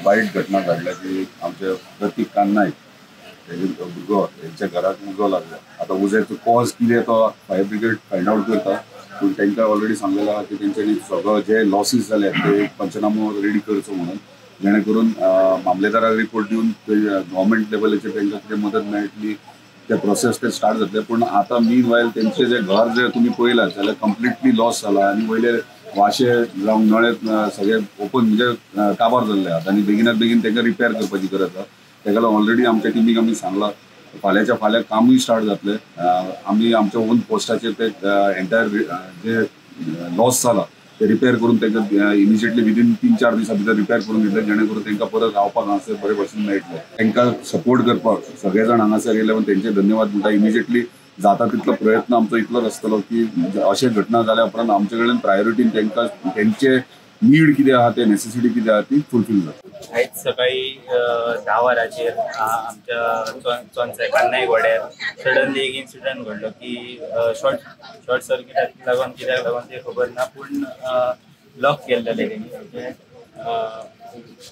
वायट घटना घडल्या की आमचे प्रतीक कान्नायक तेजे भुरगो हेंच्या घराक उजो लागलो. आतां उज्याचो कॉज कितें तो फायर ब्रिगेड फायंड आवट करता, पूण तांकां ऑलरेडी सांगलेलें आहा की तेंच्यांनी सगळो जे लॉसीस जाले ते पंचनामो रेडी करचो म्हणून, जेणे करून मामलेदाराक रिपोर्ट दिवन गव्हर्मेंट लेवलाचेर तांकां कितें मदत मेळटली ते प्रोसेस ते स्टार्ट जातले. पूण आतां मीन वायल तेंचे जे घर जे तुमी पळयलां जाल्यार कंप्लिटली लॉस जाला आनी वयले वाशे जावं नळे सगळे ओपन म्हणजे काबार जाल्ले आहात आनी बेगिनात बेगीन तांकां रिपेर करपाची गरज आसा. ताका लागून ऑलरेडी आमच्या टिमीक आमी सांगलां फाल्यांच्या फाल्यां कामूय स्टार्ट जातलें. आमी आमच्या ओन पोस्टाचेर ते एंटायर जे लॉस जाला ते रिपेर करून तांकां इमिजिएटली विदीन 3-4 दिसां भितर रिपेर करून दितले, जेणे करून तांकां परत रावपाक हांगासर बरे भशेन मेळटलें. तांकां सपोर्ट करपाक सगळे जाण हांगासर येयले म्हूण तेंचे धन्यवाद म्हणटा. इमिजिएटली जाता तितलो प्रयत्न आमचो इतलोच आसतलो की अशें घटना जाल्या उपरांत आमचे कडेन प्रायोरिटीन तांकां तेंचे नीड कितें आहा, ते नेसेसिटी कितें आहा ती फुलफील जाता. आयज सकाळी 10 वरांचेर आमच्या चोनसाय कान्नायक वाड्यार सडनली एक इन्सिडंट घडलो की शॉर्ट सर्किटाक लागून कित्याक लागून तें खबर ना, पूण लॉक केल्लेलें तेणी म्हणजे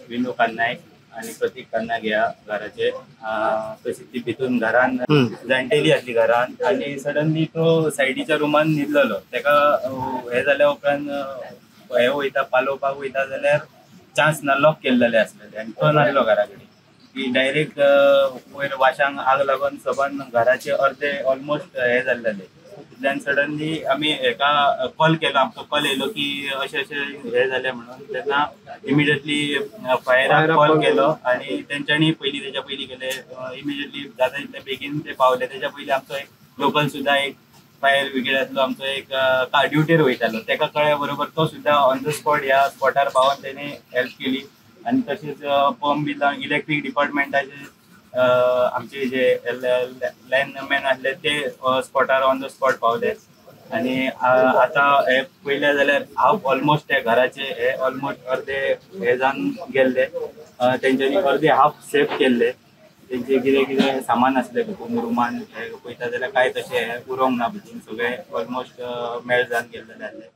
विनू कान्नायक आनी प्रतीक कान्नायक ह्या घराचेर. तशी ती भितून घरान जाणटेली आसली घरान आनी सडनली तो सायडीच्या रुमान न्हिदलेलो. तेका हें जाल्या उपरांत हे वयता पालोवपाक वयता जाल्यार चान्स ना, लॉक केल्लेले आसलेले आनी तो नासलो घरा कडेन की डायरेक्ट वयर वाशांक आग लागून सबंद घराचे अर्दे ऑलमोस्ट हे जाल्लेले. तितल्यान सडनली आमी हेका कॉल केलो, आमकां कॉल येयलो की अशें अशें हें जालें म्हणून. तेन्ना इमिडिएटली फायराक कॉल केलो आनी तेंच्यांनी पयलीं तेच्या पयलीं केले इमिडिएटली जाता तितले बेगीन ते पावले. तेच्या पयलीं आमचो एक लोकल सुद्दां एक फायर ब्रिगेडांतलो आमचो एक ड्युटेर वयतालो, तेका कळ्ळ्या बरोबर तो सुद्दां ऑन the spot ह्या स्पॉटार पावोन तेणे हेल्प केली. आनी तशेंच पंप बी लावन इलेक्ट्रीक डिपार्टमेंटाचे आमचे जे लायनमॅन आसले ते स्पॉटार ऑन the spot पावले. आनी आतां हे पळयलें जाल्यार हाफ ऑलमोस्ट त्या घराचे हे ऑलमोस्ट अर्दे हे जावन गेल्ले, तेंच्यांनी अर्दे हाफ सेफ केल्ले. तेंचे कितें कितें सामान आसलें भितून रुमान पळयता जाल्यार कांय तशें उरोंक ना, भितून सगळें ऑलमोस्ट मेळ जावन गेल्लेलें आसलें.